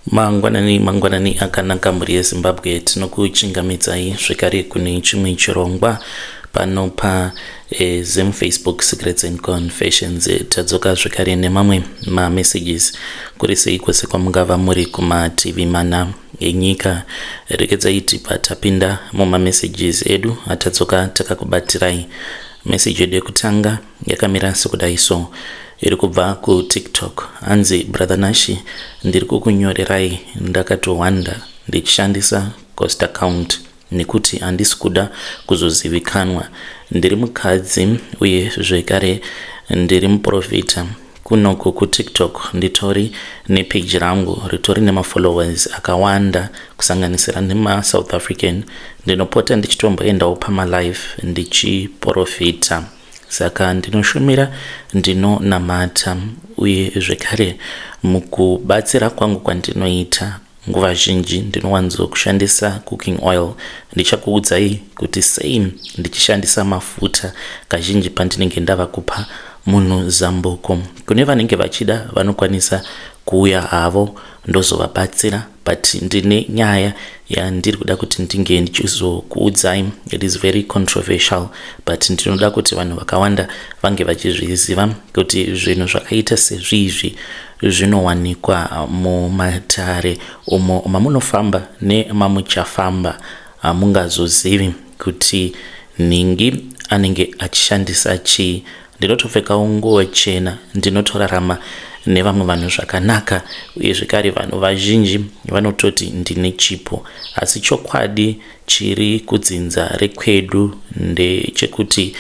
Mangwanani mangwanani akanaka mhuri yeZimbabwe, tinokuchingamidzai zvekare kune chimwe chirongwa pano pa Zim Facebook Secrets and Confessions. Tadzoka zvekare nemamwe mamessages. Kuri sei kwese kwamungava muri kumativi mana enyika? Regedzai tibva tapinda mumamessages edu atadzoka takakubatirai. Message yedu yekutanga yakamira sekudai so, iri kubva kuTikTok. Hanzi, "Brother Nashi, ndiri kukunyorerai ndakatohwanda ndichishandisa ghost account nekuti handisi kuda kuzozivikanwa. Ndiri mukadzi uye zvekare ndiri muprofita. Kunoku kuTikTok nditori nepage rangu ritori nemafollowers akawanda, kusanganisira nemaSouth African. Ndinopota ndichitomboendawo pamalive ndichiprofita. Saka ndinoshumira, ndinonamata, uye zvekare mukubatsira kwangu kwandinoita nguva zhinji ndinowanzokushandisa cooking oil. Ndichakuudzai kuti sei ndichishandisa mafuta kazhinji pandinenge ndava kupa munhu zambuko. Kune vanenge vachida vanokwanisa kuuya havo, ndozovabatsira, but ndine nyaya yandiri kuda kuti ndinge ndichizokuudzai. It is very controversial, but ndinoda kuti vanhu vakawanda vange vachizviziva kuti zvinhu zvakaita sezvizvi zvinowanikwa mumatare umo mamunofamba nemamuchafamba. Hamungazozivi kuti nhingi anenge achishandisa chii. Ndinotopfekawo nguo chena, ndinotorarama nevamwe vanhu zvakanaka, uye zvekare vanhu vazhinji vanototi ndine chipo. Asi chokwadi chiri kudzinza rekwedu ndechekuti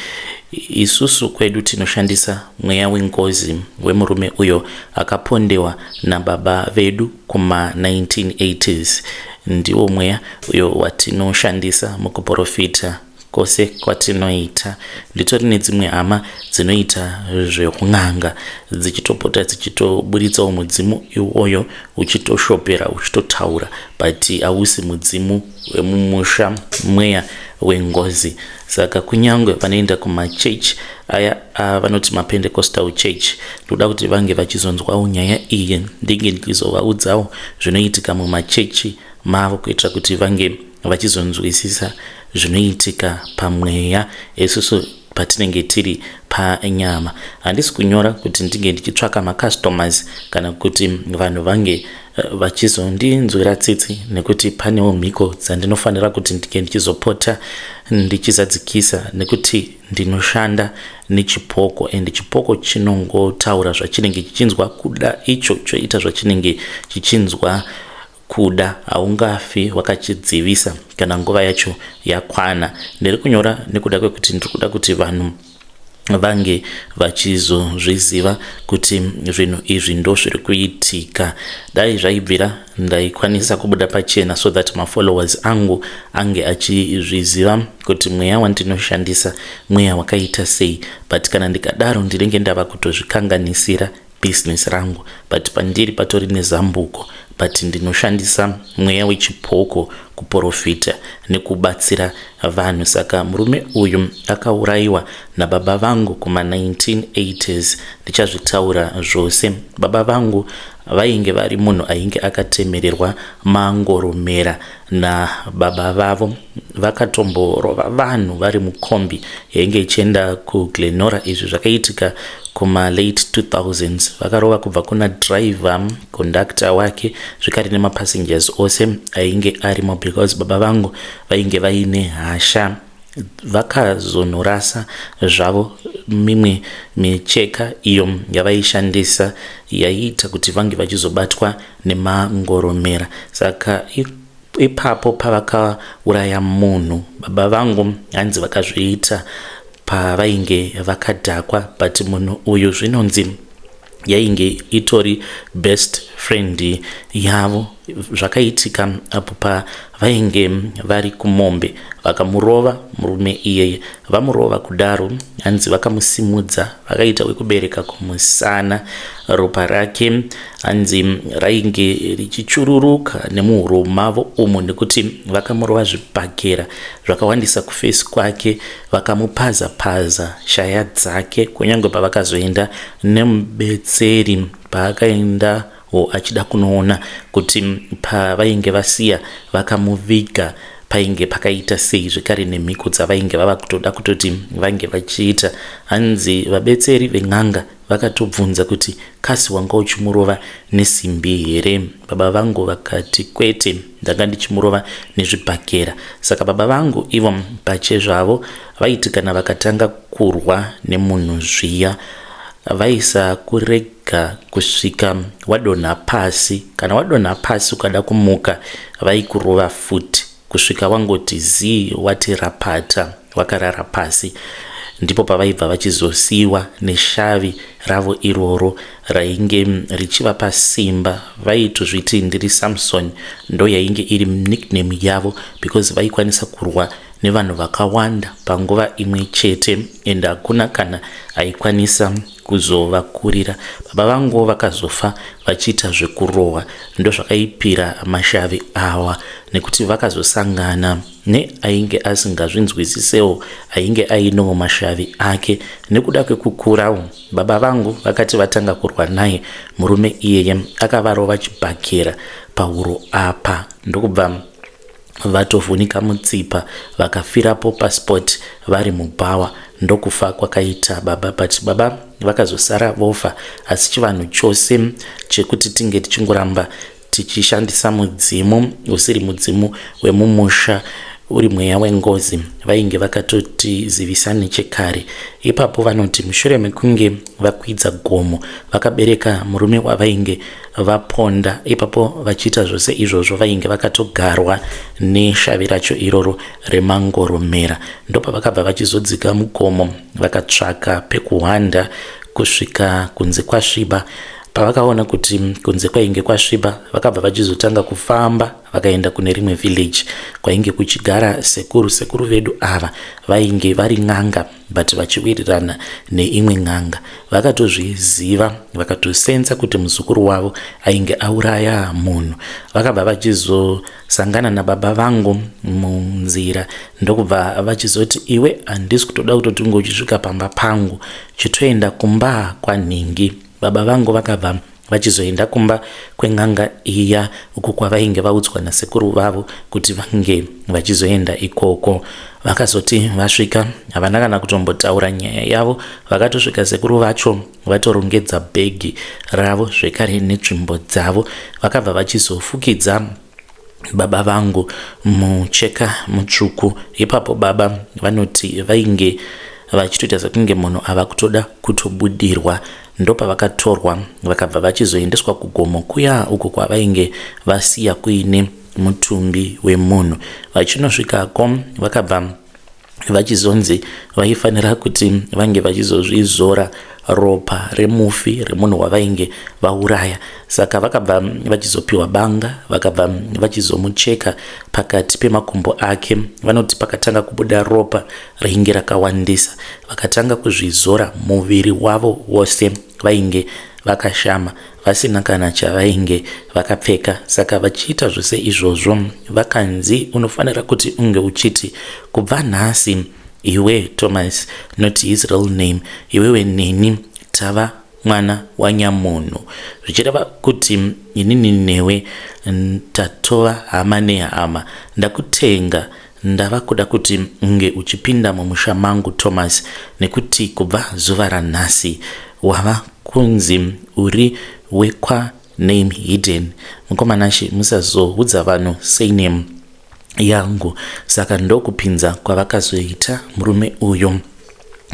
isusu kwedu tinoshandisa mweya wengozi wemurume uyo akapondewa nababa vedu kuma1980s. Ndiwo mweya uyo watinoshandisa mukuprofita kwose kwatinoita. Nditori nedzimwe hama dzinoita zvekun'anga, dzichitopota dzichitoburitsawo mudzimu iwoyo, uchitoshopera, uchitotaura, but hausi mudzimu wemumusha, mweya wengozi. Saka kunyange vanoenda kumachechi aya vanoti maPentecostal church, ndoda kuti vange vachizonzwawo nyaya iyi, ndinge ndichizovaudzawo zvinoitika mumachechi mavo, kuitira kuti vange vachizonzwisisa zvinoitika pamweya isusu patinenge tiri panyama. Handisi kunyora kuti ndinge ndichitsvaka macustomers kana kuti vanhu vange vachizondinzwira tsitsi, nekuti panewo mhiko dzandinofanira kuti ndinge ndichizopota ndichizadzikisa, nekuti ndinoshanda nechipoko, and chipoko chinongotaura zvachinenge chichinzwa kuda, icho choita zvachinenge chichinzwa kuda. Haungafi wakachidzivisa kana nguva yacho yakwana. Ndiri kunyora nekuda kwekuti ndiri kuda kuti vanhu vange vachizozviziva kuti zvinhu izvi ndo zviri kuitika. Dai zvaibvira ndaikwanisa kubuda pachena so that mafollowers angu ange achizviziva kuti mweya wandinoshandisa mweya wakaita sei, but kana ndikadaro ndinenge ndava kutozvikanganisira bhizinesi rangu. But pandiri patori nezambuko, but ndinoshandisa mweya wechipoko kuprofita nekubatsira vanhu. Saka murume uyu akaurayiwa nababa vangu kuma1980s. Ndichazvitaura zvose. Baba vangu vainge vari munhu ainge akatemererwa mangoromera nababa vavo. Vakatomborova vanhu vari mukombi yainge ichienda kuGlen Norah. Izvi zvakaitika kumalate 2000s. Vakarova kubva kuna driver, conductor wake, zvekare nemapassengers ose ainge arimo, because baba vangu vainge vaine hasha. Vakazonorasa zvavo mimwe micheka iyo yavaishandisa yaiita kuti vange vachizobatwa nemangoromera. Saka ipapo pavakauraya munhu, baba vangu hanzi vakazviita pavainge vakadhakwa, but munhu uyu zvinonzi yainge itori best friend yavo. Zvakaitika apo pavainge vari kumombe, vakamurova murume iyeye. Vamurova kudaro, hanzi vakamusimudza, vakaita wekubereka kumusana. Ropa rake hanzi rainge richichururuka nemuhuro mavo umu, nekuti vakamurova zvibhakera zvakawandisa kuface kwake, vakamupaza paza shaya dzake. Kunyange pavakazoenda nemubetseri, paakaenda o achida kunoona kuti pavainge vasiya vakamuviga painge pakaita sei zvekare nemhiko dzavainge vava kutoda kutoti vange vachiita. Hanzi vabetseri ven'anga vakatobvunza kuti kasi wanga uchimurova nesimbi here? Baba vangu vakati kwete, ndanga ndichimurova nezvibhakera. Saka baba vangu ivo pachezvavo vaiti kana vakatanga kurwa nemunhu zviya vaisakurega kusvika wadonha pasi. Kana wadonha pasi ukada kumuka vaikurova futi kusvika wangoti zii wati rapata wakarara pasi. Ndipo pavaibva vachizosiiwa neshavi ravo iroro rainge richivapa simba. Vaitozviti ndiri Samson, ndoyainge iri nickname yavo because vaikwanisa kurwa nevanhu vakawanda panguva imwe chete and hakuna kana aikwanisa kuzovakurira. Baba vangu vakazofa vachiita zvekurohwa, ndozvakaipira mashavi awa nekuti vakazosangana neainge asingazvinzwisisewo ainge ainewo mashavi ake nekuda kwekukurawo. Baba vangu vakati vatanga kurwa naye murume iyeye akavarova chibhakera pahuro apa ndokubva vatovhunika mutsipa vakafirapo paspot vari mubhawa ndokufa kwakaita baba but baba vakazosara vofa asi chivanhu chose chekuti tinge tichingoramba tichishandisa mudzimu usiri mudzimu wemumusha uri mweya wengozi vainge vakatotizivisa nechekare ipapo vanoti mushure mekunge vakwidza gomo vakabereka murume wavainge vaponda ipapo vachiita zvose izvozvo vainge vakatogarwa neshavi racho iroro remangoromera ndopavakabva vachizodzika mugomo vakatsvaka pekuhwanda kusvika kunze kwasviba pavakaona kuti kunze kwainge kwasviba vakabva vachizotanga kufamba vakaenda kune rimwe village kwainge kuchigara sekuru sekuru vedu ava vainge vari n'anga but vachiwirirana neimwe n'anga vakatozviziva vakatosensa kuti muzukuru wavo ainge auraya munhu vakabva vachizosangana nababa vangu munzira ndokubva vachizoti iwe handisi kutoda kutoti unge uchisvika pamba pangu chitoenda kumba kwanhingi baba vangu vakabva vachizoenda kumba kwen'anga iya uko kwavainge vaudzwa nasekuru vavo kuti vange vachizoenda ikoko. Vakazoti vasvika havana kana kutombotaura nyaya yavo, vakatosvika sekuru vacho vatorongedza bhegi ravo zvekare netsvimbo dzavo, vakabva vachizofukidza baba vangu mucheka mutsvuku. Ipapo baba vanoti vainge vachitoita sekunge munhu ava kutoda kutobudirwa ndopavakatorwa vakabva vachizoendeswa kugomo kuya uko kwavainge vasiya kuine mutumbi wemunhu vachinosvikako vakabva vachizonzi vaifanira kuti vange vachizozvizora ropa remufi remunhu wavainge vauraya saka vakabva vachizopiwa banga vakabva vachizomucheka pakati pemakumbo ake vanoti pakatanga kubuda ropa rainge rakawandisa vakatanga kuzvizora muviri wavo wose vainge vakashama vasina kana chavainge vakapfeka saka vachiita zvose izvozvo vakanzi unofanira kuti unge uchiti kubva nhasi iwe Thomas not his real name iwewe neni tava mwana wanyamunhu zvichireva kuti inini newe tatova hama nehama ndakutenga Ndava kuda kuti unge uchipinda mumusha mangu Thomas nekuti kubva zuva ranhasi wava kunzi uri wekwa name hidden. Mukoma Nashe musazoudza vanhu surname yangu. Saka ndokupinza kwavakazoita murume uyu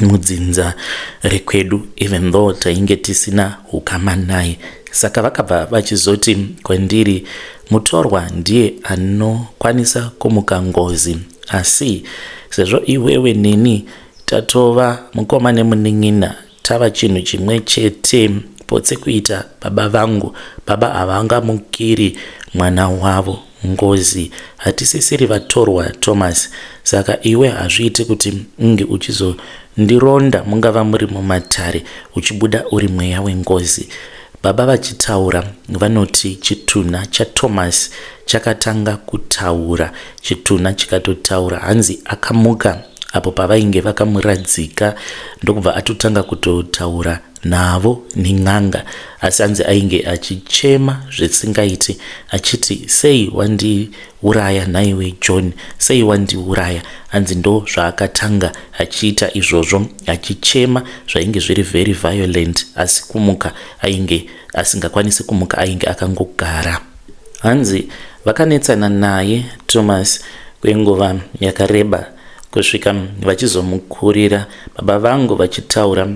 mudzinza rekwedu even though tainge tisina hukama naye saka vakabva vachizoti kwandiri mutorwa ndiye anokwanisa kumuka ngozi asi sezvo iwewe neni tatova mukoma nemunin'ina tava chinhu chimwe chete potse kuita baba vangu baba havangamukiri mwana wavo ngozi hatisisiri vatorwa Thomas saka iwe hazviite kuti unge uchizondironda mungava muri mumatare uchibuda uri mweya wengozi Baba vachitaura vanoti chitunha chaThomas chakatanga kutaura chitunha chikatotaura hanzi akamuka apo pavainge vakamuradzika ndokubva atotanga kutotaura. navo nen'anga asi anzi ainge achichema zvisingaiti achiti sei wandiuraya nhaiwe John sei wandiuraya hanzi ndo zvaakatanga achiita izvozvo achichema zvainge zviri very violent asi kumuka ainge asingakwanisi kumuka ainge akangogara hanzi vakanetsana naye Thomas kwenguva yakareba kusvika vachizomukurira baba vangu vachitaura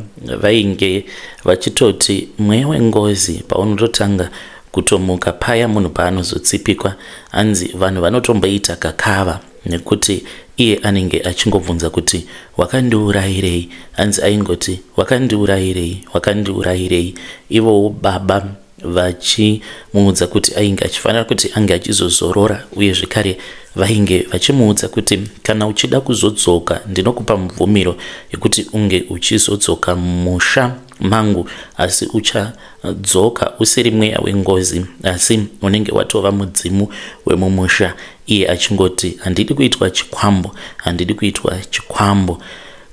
vainge vachitoti mweya wengozi paunototanga kutomuka paya munhu paanozotsipikwa hanzi vanhu vanotomboita kakava nekuti iye anenge achingobvunza kuti wakandiurayirei hanzi aingoti wakandiurayirei wakandiurayirei ivowo baba vachimuudza kuti ainge achifanira kuti ange achizozorora uye zvekare vainge vachimuudza kuti kana uchida kuzodzoka ndinokupa mubvumiro yekuti unge uchizodzoka musha mangu asi uchadzoka usiri mweya wengozi asi unenge watova mudzimu wemumusha iye achingoti handidi kuitwa chikwambo handidi kuitwa chikwambo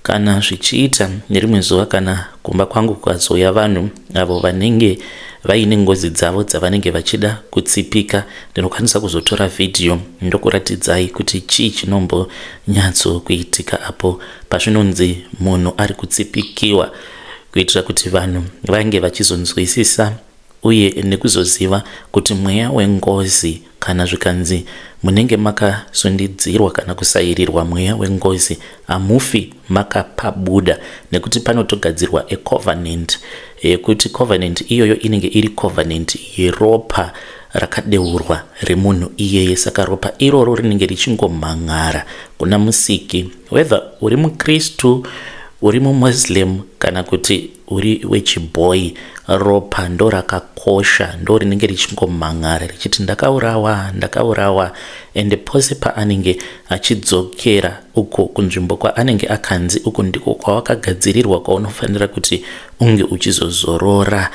Kana zvichiita, nerimwe zuva kana kumba kwangu kukazouya vanhu avo vanenge vaine ngozi dzavo dzavanenge vachida kutsipika, ndinokwanisa kuzotora vhidhiyo ndokuratidzai kuti chii chinombonyatso kuitika apo pazvinonzi munhu ari kutsipikiwa kuitira kuti vanhu vange vachizonzwisisa uye nekuzoziva kuti mweya wengozi kana zvikanzi munenge makasundidzirwa kana kusairirwa mweya wengozi hamufi makapabuda nekuti panotogadzirwa a covenant yekuti covenant iyoyo inenge iri covenant yeropa rakadeurwa remunhu iyeye saka ropa iroro rinenge richingomhan'ara kuna musiki whether uri mukristu uri mumuslim kana kuti uri wechibhoyi ropa ndorakakosha ndo rinenge richingomhan'ara richiti ndakaurawa ndakaurawa ende pose paanenge achidzokera uko kunzvimbo kwaanenge akanzi uku ndiko kwawakagadzirirwa kwaunofanira kuti unge uchizozorora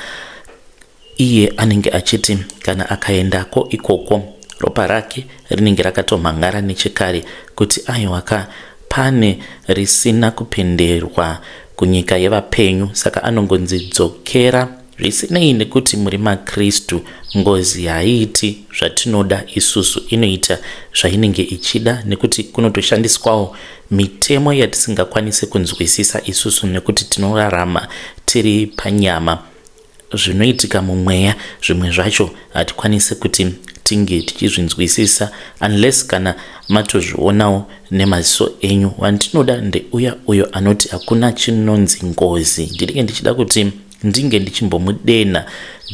Iye anenge achiti kana akaendako ikoko ropa rake rinenge rakatomhangara nechekare kuti aiwa ka pane risina kupenderwa kunyika yevapenyu saka anongonzi dzokera zvisinei nekuti muri maKristu ngozi haiiti zvatinoda isusu inoita zvainenge ichida nekuti kunotoshandiswawo mitemo yatisingakwanise kunzwisisa isusu nekuti tinorarama tiri panyama Zvinoitika mumweya zvimwe zvacho hatikwanise kuti tinge tichizvinzwisisa unless kana matozvionawo nemaziso enyu. Wandinoda ndeuya uyo anoti hakuna chinonzi ngozi. Ndinenge ndichida kuti ndinge ndichimbomudenha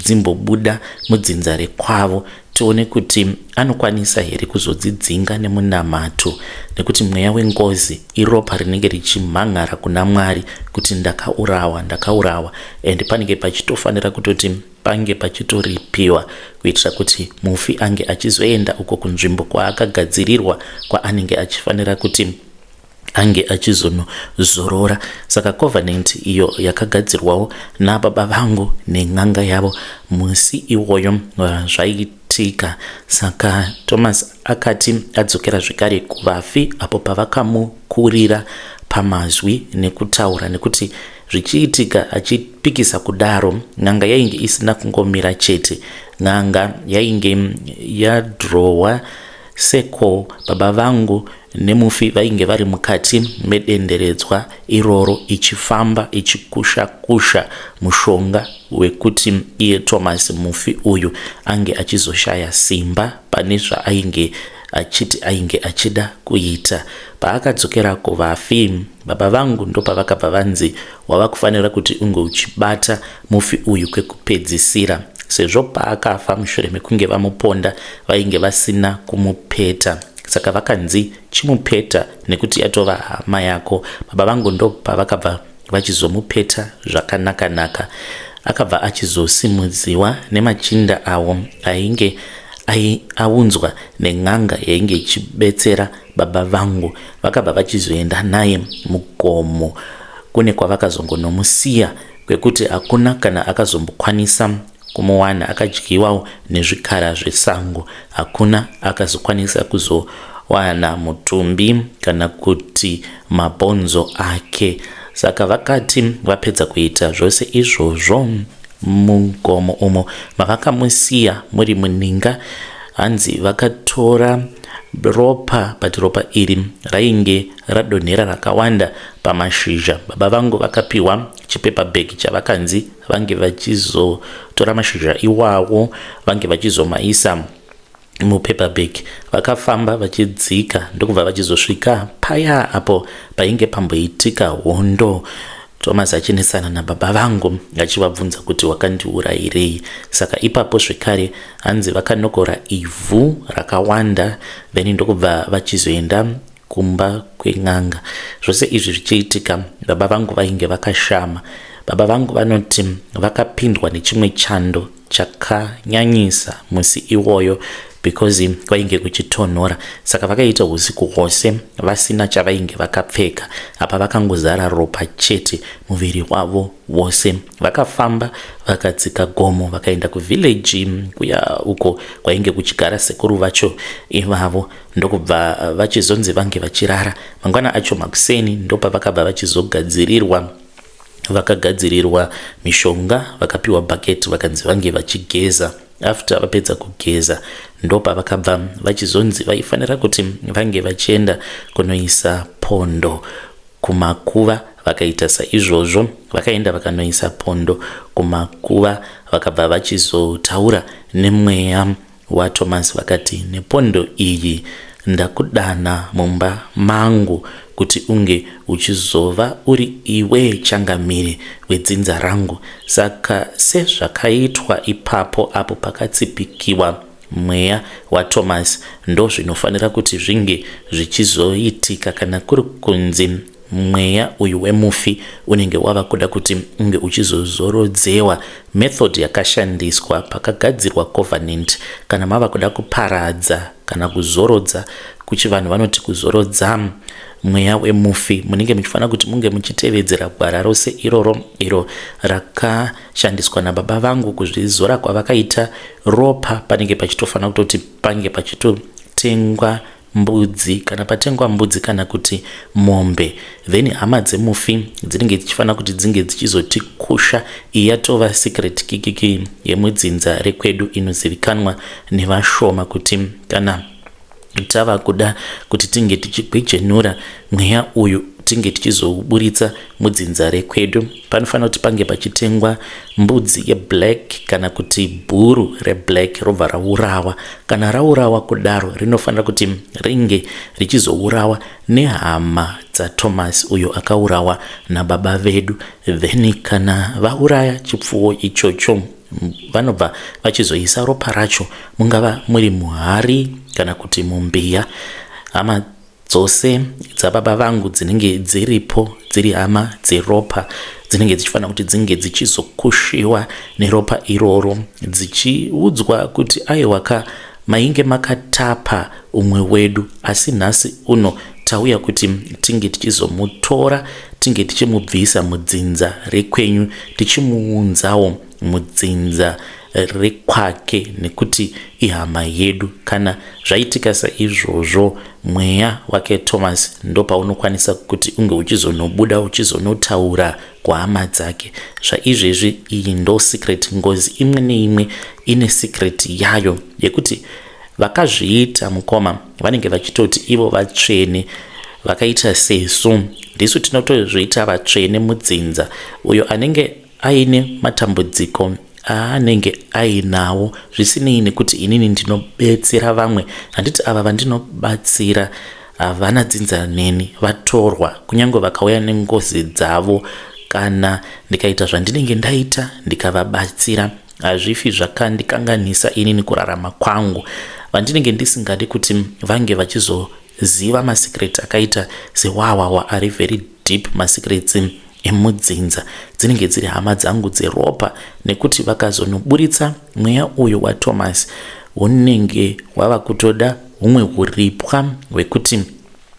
dzimbobuda mudzinza rekwavo tione kuti anokwanisa here kuzodzidzinga nemunamato nekuti mweya wengozi iropa rinenge richimhan'ara kuna Mwari kuti ndakaurawa ndakaurawa and panenge pachitofanira kutoti pange pachitoripiwa kuitira kuti mufi ange achizoenda uko kunzvimbo kwaakagadzirirwa kwaanenge achifanira kuti ange achizonozorora saka covenant iyo yakagadzirwawo nababa vangu nen'anga yavo musi iwoyo zvaitika saka Thomas akati adzokera zvekare kuvafi apo pavakamukurira pamazwi nekutaura nekuti zvichiitika achipikisa kudaro n'anga yainge isina kungomira chete n'anga yainge yadrowa Seko baba vangu nemufi vainge vari mukati medenderedzwa iroro ichifamba ichikusha kusha mushonga wekuti iye Thomas mufi uyu ange achizoshaya simba pane zvaainge achiti ainge achida kuita. Paakadzokera kuvafi, baba vangu ndopavakabva vanzi wava kufanira kuti unge uchibata mufi uyu kwekupedzisira sezvo paakafa mushure mekunge vamuponda vainge vasina kumupeta saka vakanzi chimupeta nekuti yatova hama yako baba vangu ndopavakabva vachizomupeta zvakanaka-naka akabva achizosimudziwa nemachinda awo ainge aunzwa nen'anga yainge ichibetsera baba vangu vakabva vachizoenda naye mugomo kune kwavakazongonomusiya kwekuti hakuna kana akazombokwanisa kumuwana akadyiwawo nezvikara zvesango hakuna akazokwanisa kuzowana mutumbi kana kuti mabhonzo ake. Saka vakati vapedza kuita zvose izvozvo mugomo umo mavakamusiya muri muninga, hanzi vakatora ropa, but ropa iri rainge radonhera rakawanda pamashizha. Baba vangu vakapiwa chipepa bag chavakanzi vange vachizotora mashizha iwawo vange vachizomaisa mupaper bag. Vakafamba vachidzika ndokubva vachizosvika paya apo painge pamboitika hondo, Thomas achinetsana nababa vangu achivabvunza kuti wakandiurayirei. Saka ipapo zvekare hanzi vakanokora ivhu rakawanda, then ndokubva vachizoenda kumba kwen'anga. Zvose izvi zvichiitika, baba vangu vainge vakashama. Baba vangu vanoti vakapindwa nechimwe chando chakanyanyisa musi iwoyo because kwainge kuchitonhora, saka vakaita usiku hwose vasina chavainge vakapfeka. Apa vakangozara ropa chete muviri wavo wose. Vakafamba vakadzika gomo vakaenda kuvillage kuya uko kwainge kuchigara sekuru vacho ivavo, ndokubva vachizonzi vange vachirara. Mangwana acho makuseni ndopavakabva vachizogadzirirwa, vakagadzirirwa mishonga, vakapiwa bucket, vakanzi vange vachigeza. After vapedza kugeza, ndopavakabva vachizonzi vaifanira kuti vange vachienda kunoisa pondo kumakuva. Vakaita saizvozvo, vakaenda vakanoisa pondo kumakuva. Vakabva vachizotaura nemweya waThomas, vakati, "Nepondo iyi ndakudana mumba mangu kuti unge uchizova uri iwe changamire wedzinza rangu." Saka sezvakaitwa ipapo apo pakatsipikiwa mweya waThomas, ndo zvinofanira kuti zvinge zvichizoitika kana kuri kunzi mweya uyu wemufi unenge wava kuda kuti unge uchizozorodzewa. Method yakashandiswa pakagadzirwa covenant, kana mava kuda kuparadza kana kuzorodza, kuchivanhu vanoti kuzorodza mweya wemufi, munenge muchifanira kuti munge muchitevedzera gwara rose iroro iro rakashandiswa nababa vangu kuzvizora kwavakaita ropa. Panenge pachitofanira kutoti pange pachitotengwa mbudzi. Kana patengwa mbudzi kana kuti mombe, then hama dzemufi dzinenge dzichifanira kuti dzinge dzichizotikusha. Iyi yatova secret kikiki yemudzinza rekwedu inozivikanwa nevashoma, kuti kana tava kuda kuti tinge tichigwejenura mweya uyu, tinge tichizouburitsa mudzinza rekwedu, panofanira kuti pange pachitengwa mbudzi yeblack kana kuti bhuru reblack, robva raurawa. Kana raurawa kudaro, rinofanira kuti ringe richizourawa nehama dzaThomas uyo akaurawa nababa vedu. Then kana vauraya chipfuwo ichocho, vanobva vachizoisa ropa racho mungava muri muhari kana kuti mumbiya. Hama dzose dzababa vangu dzinenge dziripo, dziri hama dzeropa, dzinenge dzichifanira kuti dzinge dzichizokushiwa neropa iroro, dzichiudzwa kuti, "Aiwaka, mainge makatapa umwe wedu, asi nhasi uno tauya kuti tinge tichizomutora, tinge tichimubvisa mudzinza rekwenyu, tichimuunzawo mudzinza rekwake, nekuti ihama yedu." Kana zvaitika saizvozvo, mweya wake Thomas ndopaunokwanisa kuti unge uchizonobuda uchizonotaura kuhama dzake. Zvaizvezvi iyi ndo secret. Ngozi imwe neimwe ine secret yayo yekuti vakazviita, mukoma, vanenge vachitoti ivo vatsvene. Vakaita sesu ndisu tinotozviita vatsvene mudzinza. Uyo anenge aine matambudziko aanenge ainawo, zvisinei nekuti inini ndinobetsera vamwe, handiti ava vandinobatsira havana dzinza neni, vatorwa. Kunyange vakauya nengozi dzavo, kana ndikaita zvandinenge ndaita ndikavabatsira, hazvifi zvakandikanganisa inini kurarama kwangu. Vandinenge ndisingadi kuti vange vachizoziva masecret akaita sewawawa ari very deep, masecrets emudzinza, dzinenge dziri hama dzangu dzeropa, nekuti vakazonoburitsa mweya uyu waThomas, hunenge hwava kutoda humwe huripwa hwekuti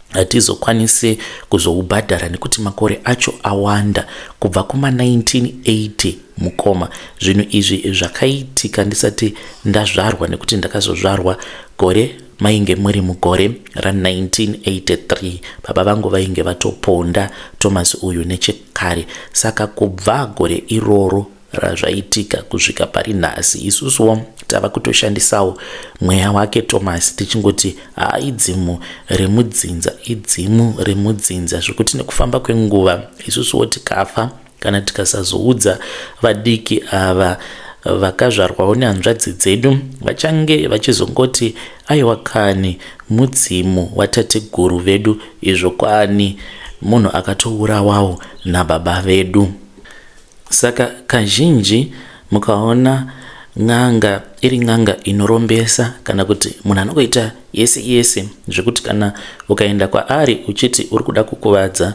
hatizokwanisi kuzoubhadhara, nekuti makore acho awanda kubva kuma1980. Mukoma, zvinhu izvi zvakaitika ndisati ndazvarwa, nekuti ndakazozvarwa gore mainge muri mugore ra1983. Baba vangu vainge vatoponda Thomas uyu nechekare. kare. Saka kubva gore iroro razvaitika kusvika pari nhasi, isusuwo tava kutoshandisawo mweya wake Thomas, tichingoti haa, idzimu remudzinza, idzimu remudzinza, zvekuti nekufamba kwenguva isusuwo tikafa kana tikasazoudza vadiki ava vakazvarwawo nehanzvadzi dzedu, vachange vachizongoti aiwa kani, mudzimu watateguru vedu, izvo kwani munhu akatourawawo nababa vedu. Saka kazhinji mukaona n'anga iri n'anga inorombesa kana kuti munhu anongoita yese yese, zvekuti kana ukaenda kwaari uchiti uri kuda kukuvadza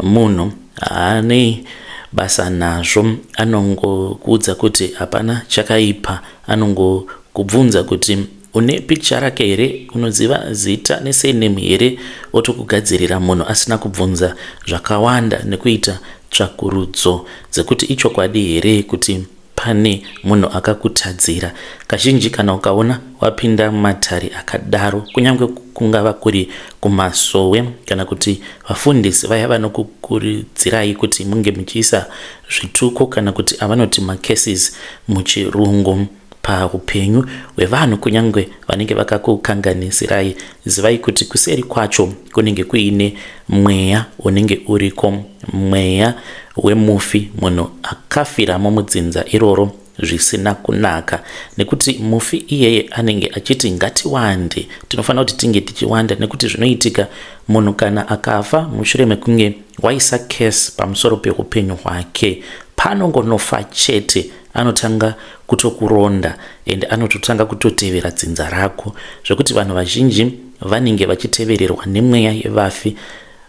munhu, haanei basa nazvo, anongokuudza kuti hapana chakaipa. Anongokubvunza kuti une picture rake here, unoziva zita nesurname here, otokugadzirira munhu asina kubvunza zvakawanda nekuita tsvakurudzo dzekuti ichokwadi here kuti pane munhu akakutadzira. Kazhinji kana ukaona wapinda mumatare akadaro, kunyange kungava kuri kumasowe kana kuti vafundisi vaya vanokukurudzirai kuti munge muchiisa zvituko kana kuti avanoti macurses muchirungu paupenyu hwevanhu, kunyange vanenge vakakukanganisirai, zivai kuti kuseri kwacho kunenge kuine mweya unenge uriko, mweya wemufi, munhu akafiramo mudzinza iroro zvisina kunaka, nekuti mufi iyeye anenge achiti ngatiwande, tinofanira kuti tinge tichiwanda. Nekuti zvinoitika, munhu kana akafa mushure mekunge waisa curse pamusoro peupenyu hwake, paanongonofa chete anotanga kutokuronda ende anototanga kutotevera dzinza rako, zvekuti vanhu vazhinji vanenge vachitevererwa nemweya yevafi,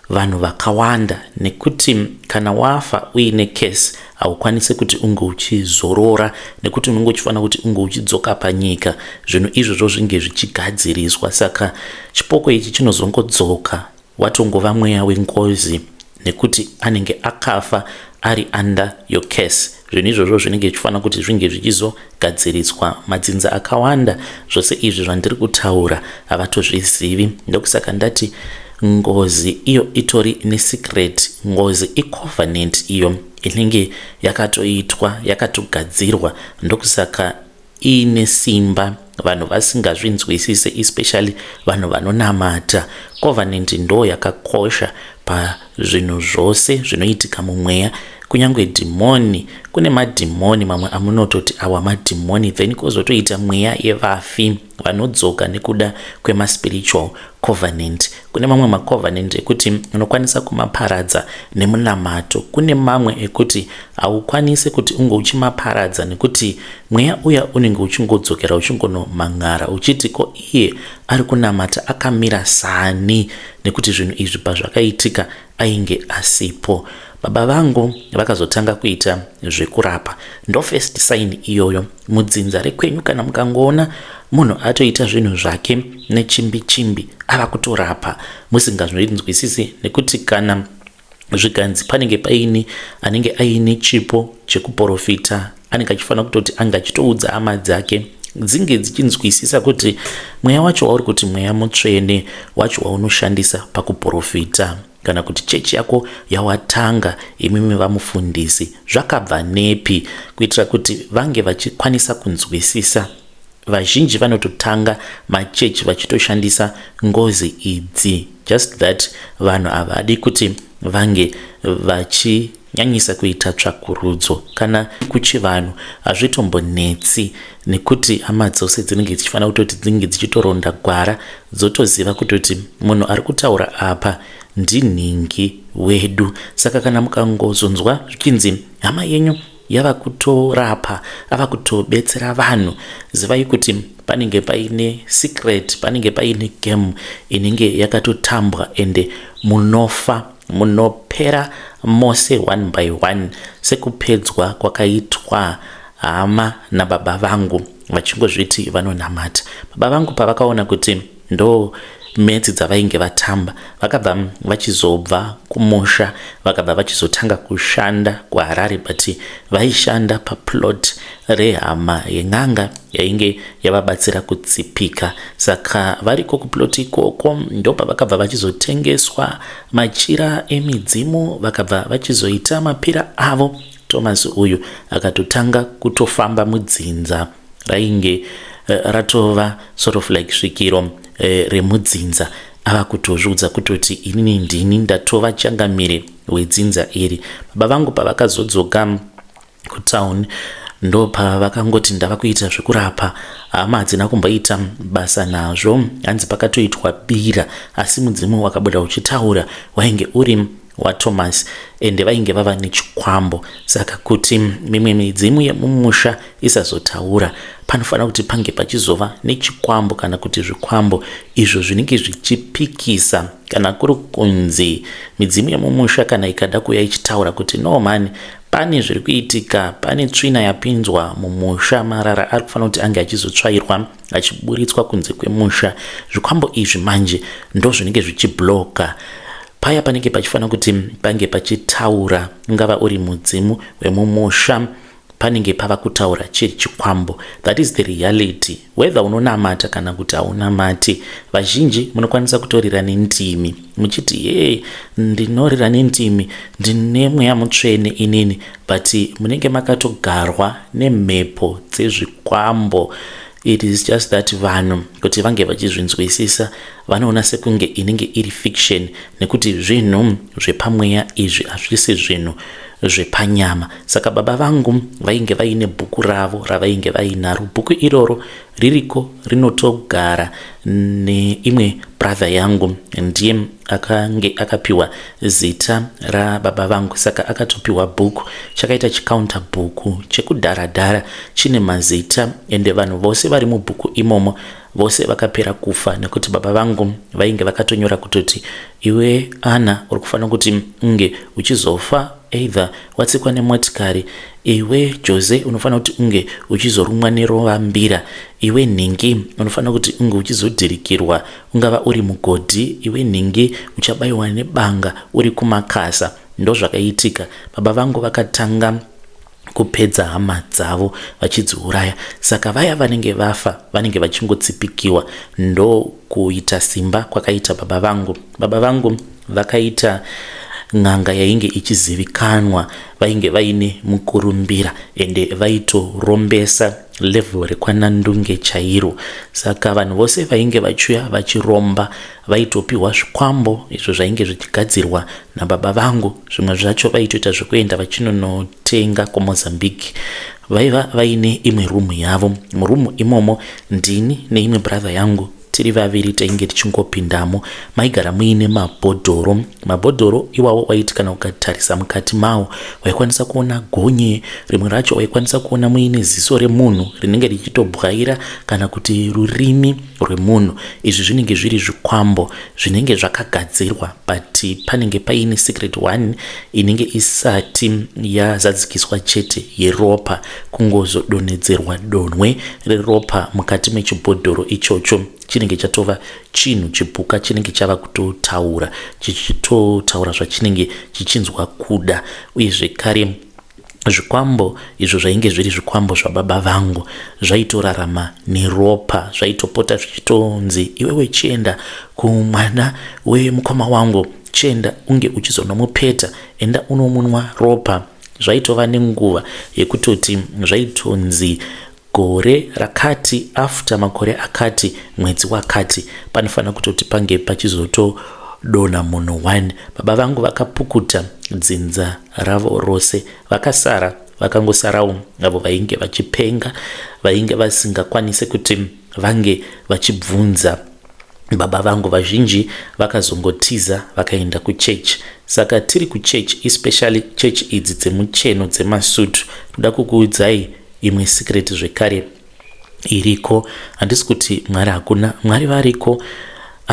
vanhu vakawanda, nekuti kana wafa uine curse haukwanisi kuti unge uchizorora, nekuti unenge uchifanira kuti unge uchidzoka panyika zvinhu izvozvo zvinge zvichigadziriswa. Saka chipoko ichi chinozongodzoka watongova mweya wengozi, nekuti anenge akafa ari under your curse. Zvinhu izvozvo zvinenge zvichifanira kuti zvinge zvichizogadziriswa. Madzinza akawanda zvose izvi zvandiri kutaura havatozvizivi. Ndokusaka ndati ngozi iyo itori nesecret. Ngozi icovenant iyo inenge yakatoitwa, yakatogadzirwa, ndokusaka iine simba vanhu vasingazvinzwisise, especially vanhu vanonamata. Covenant ndo yakakosha pazvinhu zvose zvinoitika mumweya, kunyange dhimoni. Kune madhimoni mamwe amunototi awa madhimoni, then kwozotoita mweya yevafi vanodzoka nekuda kwemaspiritual covenant. Kune mamwe macovenant ekuti unokwanisa kumaparadza nemunamato, kune mamwe ekuti haukwanisi kuti unge uchimaparadza, nekuti mweya uya unenge uchingodzokera uchingonomangara uchiti ko iye ari kunamata akamira sani, nekuti zvinhu izvi pazvakaitika ainge asipo. Baba vangu vakazotanga kuita zvekurapa. Ndo first sign iyoyo mudzinza rekwenyu, kana mukangoona munhu atoita zvinhu zvake nechimbi chimbi, ava kutorapa musingazvinzwisisi, nekuti kana zvikanzi panenge paine anenge aine chipo chekuprofita, anenge achifanira kutoti anga achitoudza hama dzake dzinge dzichinzwisisa kuti mweya wacho wauri kuti mweya mutsvene wacho waunoshandisa pakuprofita kana kuti chechi yako yawatanga imimi vamufundisi zvakabva nepi, kuitira kuti vange vachikwanisa kunzwisisa. Vazhinji vanototanga machechi vachitoshandisa ngozi idzi, just that vanhu havadi kuti vange vachinyanyisa kuita tsvakurudzo. Kana kuchivanhu hazvitombonetsi, nekuti hama dzose dzinenge dzichifanira kutoti dzinge dzichitoronda gwara, dzotoziva kutoti munhu ari kutaura apa ndinhingi wedu. Saka kana mukangozonzwa zvichinzi hama yenyu yava kutorapa, ava kutobetsera vanhu, zivai kuti panenge paine secret, panenge paine game inenge yakatotambwa, ende munofa, munopera mose one by one, sekupedzwa kwakaitwa hama nababa vangu vachingozviti vanonamata. Baba vangu pavakaona kuti ndo Maths dzavainge vatamba, vakabva vachizobva kumusha, vakabva vachizotanga kushanda kuHarare, but vaishanda paplot rehama yen'anga yainge yavabatsira kutsipika. Saka variko kuplot ikoko ndopavakabva vachizotengeswa machira emidzimu, vakabva vachizoita mapira avo. Thomas uyu akatotanga kutofamba mudzinza rainge ratova sort of like svikiro remudzinza, ava kutozviudza kutoti inini ndini ndatova changamire wedzinza iri. Baba vangu pavakazodzoka kutown, ndopavakangoti ndava kuita zvekurapa. Hama hadzina kumboita basa nazvo. Hanzi pakatoitwa bira, asi mudzimu wakabuda uchitaura wainge uri waThomas, ende vainge vava nechikwambo. Saka kuti mimwe midzimu yemumusha isazotaura, panofanira kuti pange pachizova nechikwambo kana kuti zvikwambo izvo zvinenge zvichipikisa. Kana kuri kunzi midzimu yemumusha kana ikada kuuya ichitaura kuti, "No mani, pane zviri kuitika, pane tsvina yapinzwa mumusha, marara ari kufanira kuti ange achizotsvairwa achiburitswa kunze kwemusha," zvikwambo izvi manje ndo zvinenge zvichibloka paya panenge pachifanira kuti pange pachitaura ungava uri mudzimu wemumusha, panenge pava kutaura chiri chikwambo. That is the reality, whether unonamata kana kuti haunamati. Vazhinji munokwanisa kutorira nendimi muchiti, "Ye, ndinorira nendimi, ndine mweya mutsvene inini," but munenge makatogarwa nemhepo dzezvikwambo. It is just that vanhu kuti vange vachizvinzwisisa vanoona sekunge inenge iri fiction, nekuti zvinhu zvepamweya izvi, hazvisi zvinhu zvepanyama. Saka baba vangu vainge vaine bhuku ravo ravainge vainaro. Bhuku iroro ririko, rinotogara neimwe brother yangu, ndiye akange akapiwa zita rababa vangu, saka akatopiwa bhuku. Chakaita chicounter bhuku chekudharadhara chine mazita, ende vanhu vose vari mubhuku imomo vose vakapera kufa, nekuti baba vangu vainge vakatonyora kutoti, "Iwe Ana, uri kufanira kuti unge uchizofa either watsikwa nemotikari. Iwe Jose, unofanira kuti unge uchizorumwa nerovambira. Iwe nhingi, unofanira kuti unge uchizodhirikirwa, ungava uri mugodhi. Iwe nhingi, uchabayiwa nebanga uri kumakasa." Ndozvakaitika. Baba vangu vakatanga kupedza hama dzavo vachidziuraya. Saka vaya vanenge vafa vanenge vachingotsipikiwa. Ndokuita simba kwakaita baba vangu. Baba vangu vakaita n'anga yainge ichizivikanwa, vainge vaine mukurumbira, ende vaitorombesa level rekwanandunge chairo. Saka vanhu vose vainge vachiuya vachiromba vaitopiwa zvikwambo izvo zvainge zvichigadzirwa nababa vangu. Zvimwe zvacho vaitoita zvekuenda vachinonotenga kuMozambique. Vaiva vaine imwe rumu yavo. Murumu imomo ndini neimwe brother yangu tiri vaviri tainge tichingopindamo. Maigara muine mabhodhoro. Mabhodhoro iwawo waiti kana ukatarisa mukati mawo waikwanisa kuona gonye. Rimwe racho waikwanisa kuona muine ziso remunhu rinenge richitobwaira kana kuti rurimi rwemunhu. Izvi zvinenge zviri zvikwambo zvinenge zvakagadzirwa, but panenge paine secret one inenge isati yazadzikiswa chete, yeropa. Kungozodonhedzerwa donhwe reropa mukati mechibhodhoro ichocho, chinenge chatova chinhu chipuka chinenge chava kutotaura, chichitotaura zvachinenge chichinzwa kuda. Uye zvekare zvikwambo izvo zvainge zviri zvikwambo zvababa vangu zvaitorarama neropa. Zvaitopota zvichitonzi, "Iwewe, chienda kumwana wemukoma wangu, chienda unge uchizonomupeta, enda unomunwa ropa." Zvaitova nenguva yekutoti zvaitonzi gore rakati, after makore akati, mwedzi wakati, panofanira kutoti pange pachizotodonha munhu 1. Baba vangu vakapukuta dzinza ravo rose. Vakasara, vakangosarawo avo vainge vachipenga, vainge vasingakwanisi kuti vange vachibvunza baba vangu. Vazhinji vakazongotiza vakaenda kuchechi. Saka tiri kuchechi, especially chechi idzi dzemucheno dzemasutu, toda kukuudzai imwe secret zvekare iriko. Handisi kuti Mwari hakuna, Mwari variko.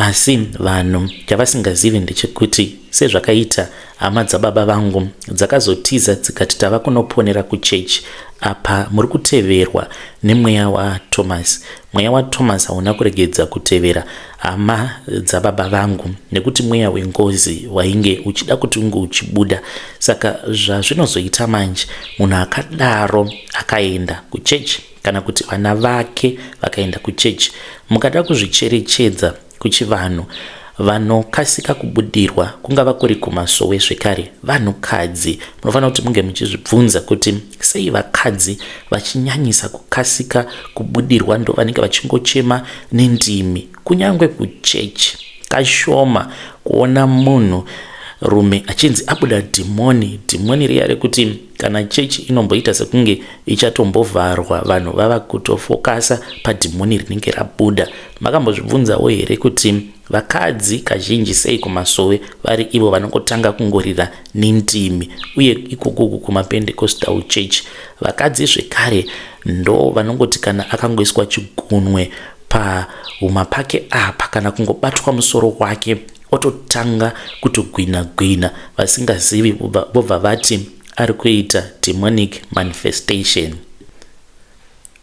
Asi vanhu chavasingazivi ndechekuti sezvakaita hama dzababa vangu dzakazotiza dzikati tava kunoponera kuchechi, apa muri kuteverwa nemweya waThomas. Mweya waThomas hauna kuregedza kutevera hama dzababa vangu nekuti mweya wengozi wainge uchida kuti unge uchibuda. Saka zvazvinozoita manje, munhu akadaro akaenda kuchechi kana kuti vana vake vakaenda kuchechi, mukada kuzvicherechedza kuchivanhu, vanokasika kubudirwa kungava kuri kumasowe zvekare vanhukadzi. Munofanira kuti munge muchizvibvunza kuti sei vakadzi vachinyanyisa kukasika kubudirwa, ndo vanenge vachingochema nendimi. Kunyange kuchechi kashoma kuona munhu rume achinzi abuda dhimoni, dhimoni riya rekuti kana chechi inomboita sekunge ichatombovharwa, vanhu vava kutofokasa padhimoni rinenge rabuda. Makambozvibvunzawo here kuti vakadzi kazhinji sei kumasowe vari ivo vanongotanga kungorira nendimi? Uye ikokoku kumaPentecostal church vakadzi zvekare ndo vanongoti kana akangoiswa chigunwe pahuma pake apa kana kungobatwa musoro wake, ototanga kutogwina gwina vasingazivi, vobva vati ari kuita demonic manifestation.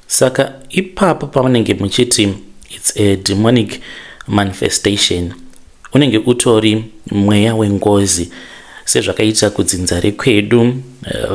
Saka ipapo pamunenge muchiti it's a demonic manifestation, unenge utori mweya wengozi, sezvakaita kudzinza rekwedu,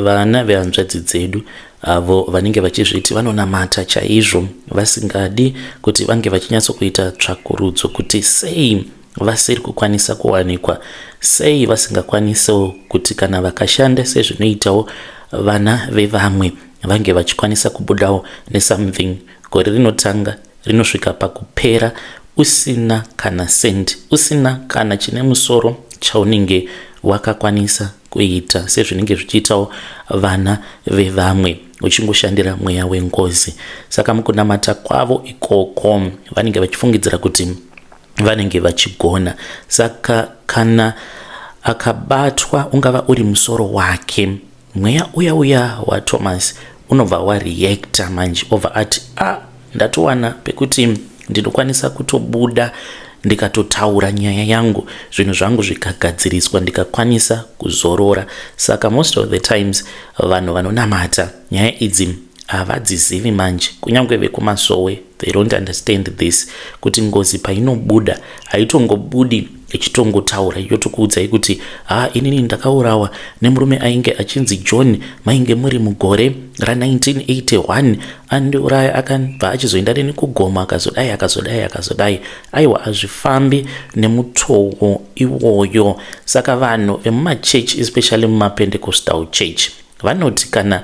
vana vehanzvadzi dzedu avo vanenge vachizviti vanonamata chaizvo, vasingadi kuti vange vachinyatsokuita tsvakurudzo kuti sei vasiri kukwanisa kuwanikwa, sei vasingakwanisawo kuti kana vakashanda sezvinoitawo vana vevamwe vange vachikwanisa kubudawo nesomething. Gore rinotanga rinosvika pakupera usina kana sendi, usina kana chine musoro chaunenge wakakwanisa kuita sezvinenge zvichiitawo vana vevamwe, uchingoshandira mweya wengozi. Saka mukunamata kwavo ikoko vanenge vachifungidzira kuti vanenge vachigona. Saka kana akabatwa, ungava uri musoro wake, mweya uya uya waThomas unobva wareacta manje, obva ati, "A ah, ndatowana pekuti ndinokwanisa kutobuda ndikatotaura nyaya yangu, zvinhu zvangu zvikagadziriswa, ndikakwanisa kuzorora." Saka most of the times vanhu vanonamata nyaya idzi havadzizivi manje. Kunyange vekumasowe, they don't understand this, kuti ngozi painobuda haitongobudi ichitongotaura yotokuudzai kuti, "Ha, inini ndakaurawa nemurume ainge achinzi John, mainge muri mugore ra1981, andiuraya, akabva achizoenda neni kugoma, akazodai, akazodai, akazodai." Aiwa, hazvifambi nemutoo iwoyo. Saka vanhu vemumachechi, especially mumaPentecostal church, vanoti kana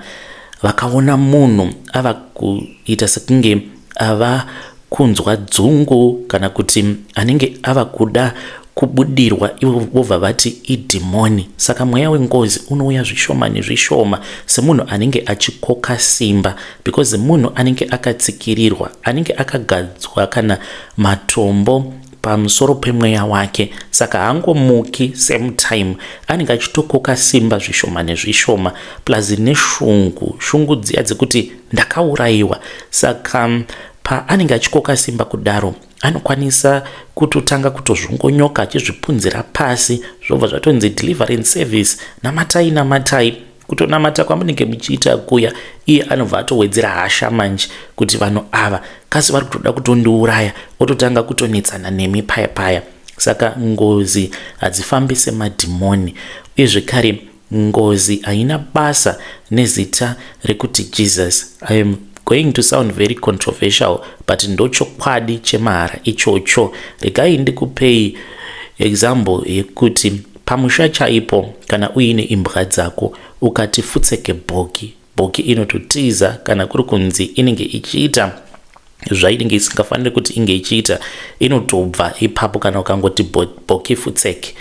vakaona munhu ava kuita sekunge ava kunzwa dzungu kana kuti anenge ava kuda kubudirwa, ivo vobva vati idhimoni. Saka mweya wengozi unouya zvishoma nezvishoma semunhu anenge achikoka simba, because munhu anenge akatsikirirwa, anenge akagadzwa kana matombo pamusoro pemweya wake. Saka haangomuki same time, anenge achitokoka simba zvishoma nezvishoma, plus neshungu, shungu dziya dzekuti ndakaurayiwa. Saka paanenge achikoka simba kudaro, anokwanisa kutotanga kutozvongonyoka achizvipunzira pasi, zvobva zvatonzi deliverance service, namatai, namatai. Kutonamata kwamunenge muchiita kuya, iye anobva atowedzera hasha manje kuti vanhu ava kasi vari kutoda kutondiuraya, ototanga kutonetsana nemi paya paya. Saka ngozi hadzifambi semadhimoni, uye zvekare ngozi haina basa nezita rekuti Jesus. I am going to sound very controversial, but ndochokwadi chemahara ichocho. Regai ndikupei example yekuti pamusha chaipo, kana uine imbwa dzako, ukati futseke bhoki, bhoki inototiza. Kana kuri kunzi inenge ichiita zvainenge isingafaniri kuti inge ichiita, inotobva ipapo kana ukangoti bhoki futseke.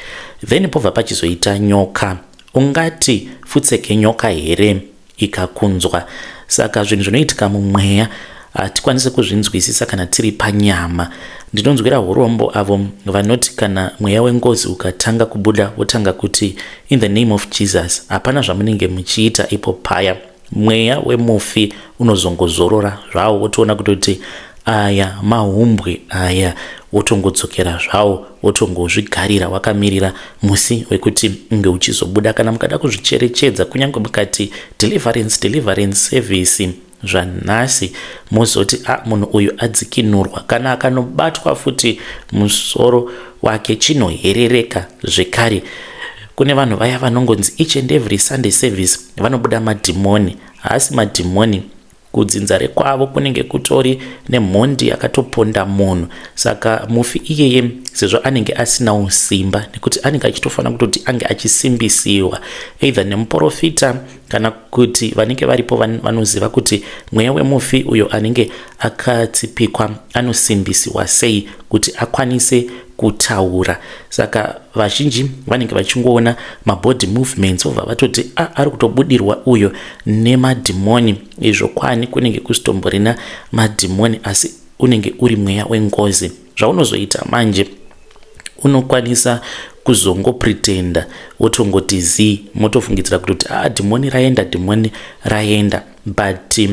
Then pobva pachizoita nyoka. Ungati futseke nyoka here ikakunzwa? Saka zvinhu zvinoitika mumweya hatikwanisi kuzvinzwisisa kana tiri panyama. Ndinonzwira urombo avo vanoti kana mweya wengozi ukatanga kubuda, wotanga kuti "In the name of Jesus." Hapana zvamunenge muchiita ipo paya. Mweya wemufi unozongozorora zvawo, wotoona kutoti aya mahumbwe aya. Wotongodzokera zvawo, wotongozvigarira wakamirira musi wekuti unge uchizobuda. Kana mukada kuzvicherechedza, kunyange mukati deliverance, deliverance service zvanhasi, mozoti a munhu uyu adzikinurwa, kana akanobatwa futi musoro wake chinoherereka zvekare. Kune vanhu vaya vanongonzi each and every Sunday service vanobuda madhimoni. Haasi madhimoni, kudzinza rekwavo kunenge kutori nemhondi yakatoponda munhu. Saka mufi iyeye, sezvo anenge asinawo simba, nekuti anenge achitofanira kutoti ange achisimbisiwa either nemuprofita kana kuti vanenge varipo vanoziva kuti mweya wemufi uyo anenge akatsipikwa anosimbisiwa sei kuti akwanise kutaura. Saka vazhinji vanenge vachingoona mabody movements, vobva vatoti a ari kutobudirwa uyo nemadhimoni. Izvo kwani kunenge kusitomborina madhimoni, asi unenge uri mweya wengozi. Zvaunozoita manje, unokwanisa kuzongopretenda, wotongoti zii, motofungidzira kutoti a ah, dhimoni raenda, dhimoni raenda. But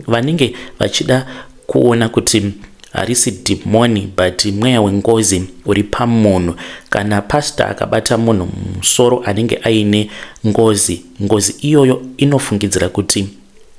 vanenge vachida kuona kuti harisi dhimoni but mweya wengozi uri pamunhu, kana pasta akabata munhu musoro anenge aine ngozi, ngozi iyoyo inofungidzira kuti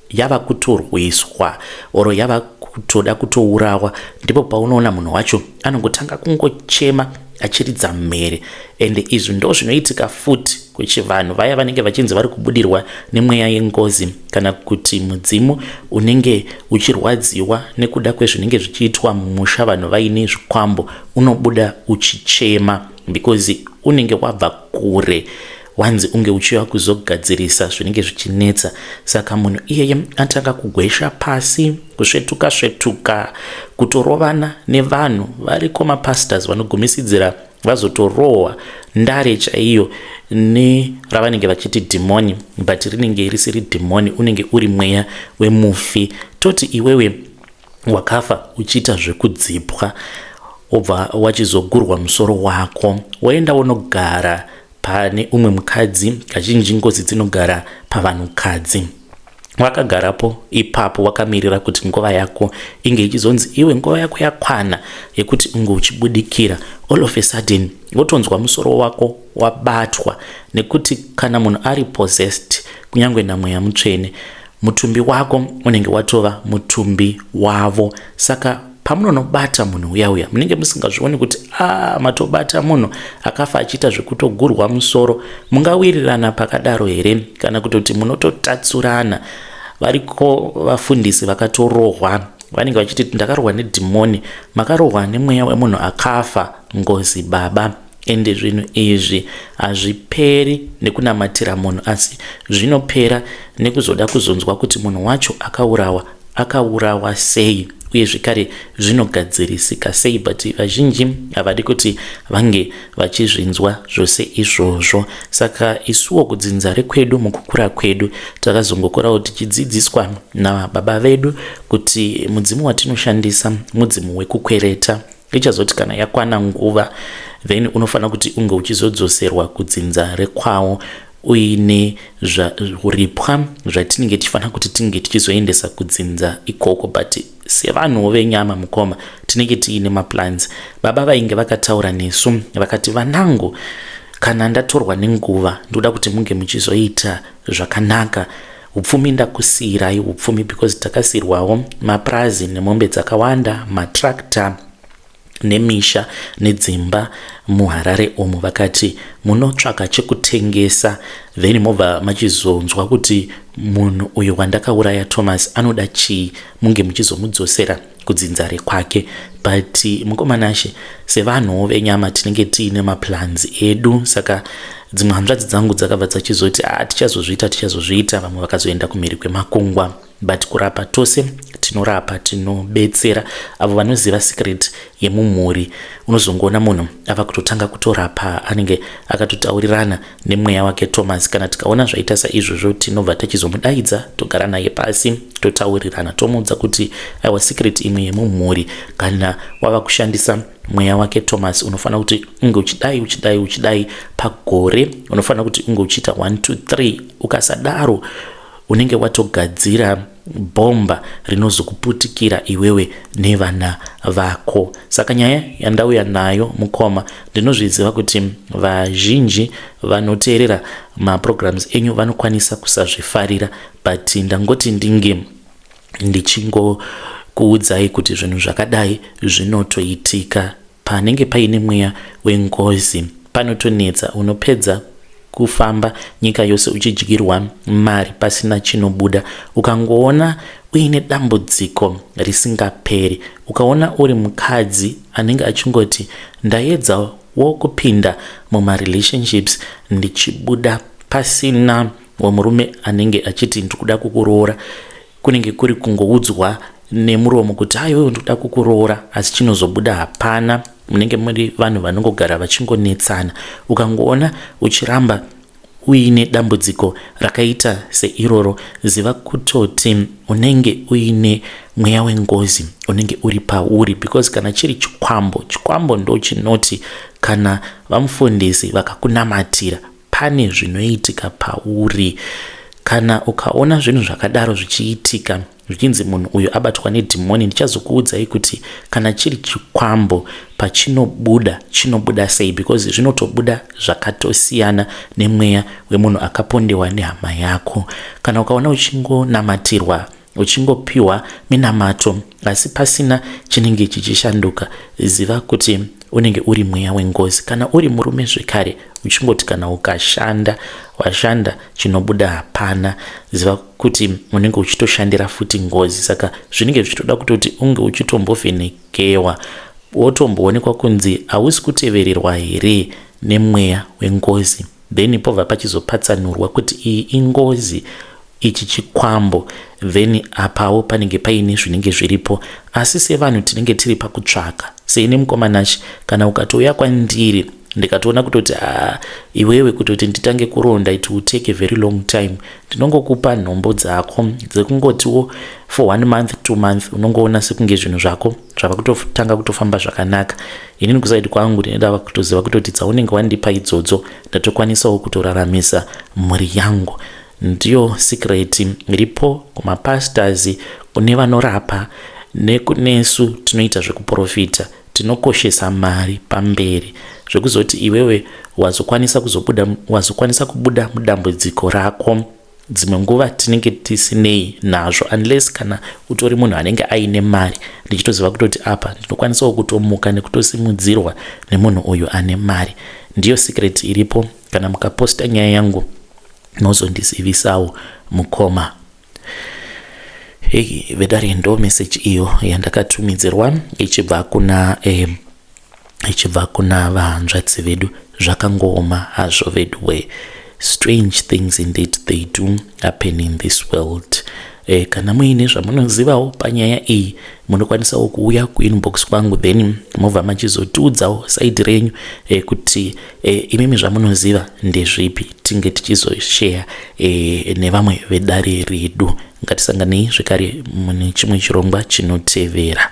yava kutorwiswa oro yava kutoda kutourawa. Ndipo paunoona munhu wacho anongotanga kungochema achiridza mhere. Ende izvi ndo zvinoitika futi kuchivanhu, vaya vanenge vachinzi vari kubudirwa nemweya yengozi kana kuti mudzimu unenge uchirwadziwa nekuda kwezvinenge zvichiitwa mumusha vanhu vaine zvikwambo, unobuda uchichema because unenge wabva kure, wanzi unge uchiuya kuzogadzirisa zvinenge zvichinetsa. Saka munhu iyeye atanga kugwesha pasi, kusvetuka svetuka, kutorovana nevanhu. Variko mapastors vanogumisidzira vazotorohwa ndare chaiyo neravanenge vachiti dhimoni, but rinenge risiri dhimoni, unenge uri mweya wemufi. Toti iwewe wakafa uchiita zvekudzipwa, wobva wachizogurwa musoro wako, woenda wonogara pane umwe mukadzi. Kazhinji ngozi dzinogara pavanhukadzi. Wakagarapo ipapo wakamirira kuti nguva yako inge ichizonzi, iwe, nguva yako yakwana yekuti unge uchibudikira. All of a sudden wotonzwa musoro wako wabatwa, nekuti kana munhu ari possessed kunyange namweya mutsvene, mutumbi wako unenge watova mutumbi wavo. Saka pamunonobata munhu uya uya, munenge musingazvioni kuti a ah, matobata munhu akafa achiita zvekutogurwa musoro. Mungawirirana pakadaro here? Kana kutoti munototatsurana? Variko vafundisi vakatorohwa, vanenge vachiti ndakarohwa nedhimoni. Makarohwa nemweya wemunhu akafa, ngozi baba. Ende zvinhu izvi hazviperi nekunamatira munhu, asi zvinopera nekuzoda kuzonzwa kuti munhu wacho akaurawa, akaurawa sei, uye zvekare zvinogadzirisika sei. But vazhinji havadi kuti vange vachizvinzwa zvose izvozvo. Saka isuwo kudzinza rekwedu, mukukura kwedu, takazongokorawo tichidzidziswa nababa vedu kuti mudzimu watinoshandisa mudzimu wekukwereta. Ichazoti kana yakwana nguva, then unofanira kuti unge uchizodzoserwa kudzinza rekwawo uine zvaripwa zvatinenge tichifanira kuti tinge tichizoendesa kudzinza ikoko. But sevanhuwo venyama, mukoma, tinenge tiine maplans. Baba vainge vakataura nesu vakati, vanangu, kana ndatorwa nenguva, ndoda kuti munge muchizoita zvakanaka. Upfumi ndakusiyirai upfumi, because takasiyirwawo mapurazi nemombe dzakawanda, matractor nemisha nedzimba muHarare umu. Vakati munotsvaka chekutengesa, then mobva machizonzwa kuti munhu uyu wandakauraya Thomas anoda chii, munge muchizomudzosera kudzinza rekwake. But mukomanashe, sevanhuwo venyama tinenge tiine maplans edu. Saka dzimwe hanzvadzi dzangu dzakabva dzachizoti, a ah, tichazozviita, tichazozviita. Vamwe vakazoenda kumhiri kwemakungwa. But kurapa tose tinorapa, tinobetsera avo vanoziva secret yemumhuri. Unozongoona munhu ava kutotanga kutorapa, anenge akatotaurirana nemweya wake Thomas. Kana tikaona zvaita saizvozvo, tinobva tachizomudaidza, togara naye pasi, totaurirana, tomuudza kuti aiwa, secret imwe yemumhuri, kana wava kushandisa mweya wake Thomas, unofanira kuti unge uchidai, uchidai, uchidai. Pagore unofanira kuti unge uchiita 1 2 3. Ukasadaro unenge watogadzira. bhomba rinozokuputikira iwewe nevana vako. Saka nyaya yandauya nayo mukoma, ndinozviziva kuti vazhinji vanoteerera maprograms enyu vanokwanisa kusazvifarira, but ndangoti ndinge ndichingokuudzai kuti zvinhu zvakadai zvinotoitika. Panenge paine mweya wengozi panotonetsa. Unopedza kufamba nyika yose uchidyirwa mari pasina chinobuda. Ukangoona uine dambudziko risingaperi, ukaona uri mukadzi anenge achingoti ndaedzawo kupinda mumarelationships ndichibuda pasina wemurume anenge achiti ndikuda kukuroora, kunenge kuri kungoudzwa nemuromo kuti aiwewe ndikuda kukuroora, asi chinozobuda hapana. Munenge muri vanhu vanongogara vachingonetsana. Ukangoona uchiramba uine dambudziko rakaita seiroro, ziva kutoti unenge uine mweya wengozi unenge uri pauri, because kana chiri chikwambo, chikwambo ndo chinoti kana vamufundisi vakakunamatira pane zvinoitika pauri. Kana ukaona zvinhu zvakadaro zvichiitika, zvichinzi munhu uyu abatwa nedhimoni, ndichazokuudzai kuti kana chiri chikwambo pachinobuda chinobuda sei, because zvinotobuda zvakatosiyana nemweya wemunhu akapondewa nehama yako. Kana ukaona uchingonamatirwa, uchingopiwa minamato, asi pasina chinenge chichishanduka, ziva kuti unenge uri mweya wengozi. Kana uri murume zvekare, uchingoti kana ukashanda, washanda, chinobuda hapana, ziva kuti unenge uchitoshandira futi ngozi. Saka zvinenge zvichitoda kutoti unge uchitombovhenekewa, wotomboonekwa kunzi hausi kutevererwa here nemweya wengozi, then pobva pachizopatsanurwa kuti iyi ingozi, ichi chikwambo, then apawo panenge paine zvinenge zviripo. Asi sevanhu tinenge tiri pakutsvaka. Seine mukomanachi, kana ukatouya kwandiri ndikatoona kutoti haa, iwewe kutoti nditange kuronda it will take a very long time, ndinongokupa nhombo dzako dzekungotiwo for one month, 2 month, unongoona sekunge zvinhu zvako zvava kutotanga kutofamba zvakanaka. Inini kuside kwangu ndinoda kutoziva kutoti dzaunenge wandipa idzodzo ndatokwanisawo kutoraramisa mhuri yangu. Ndiyo secret iripo kumapastors, kune vanorapa nekunesu tinoita zvekuprofita. Tinokoshesa mari pamberi, zvekuzoti iwewe wazokwanisa kuzobuda, wazokwanisa kubuda mudambudziko rako, dzimwe nguva tinenge tisinei nazvo, unless kana utori munhu anenge aine mari, ndichitoziva kutoti apa ndinokwanisawo kutomuka nekutosimudzirwa nemunhu uyu ane mari. Ndiyo secret iripo. Kana mukaposta nyaya yangu nozondizivisawo mukoma. Hei vedare, ndo message iyo yandakatumidzirwa ichibva kuna vahanzvadzi vedu. Zvakangooma hazvo veduwe. Strange things indeed, they do happen in this world. Kana muine zvamunozivawo panyaya iyi, munokwanisawo kuuya kuinbox kwangu, then mobva machizotiudzawo side renyu kuti imimi zvamunoziva ndezvipi, tinge tichizosheya nevamwe vedare redu. Ngatisanganei zvekare mune chimwe chirongwa chinotevera.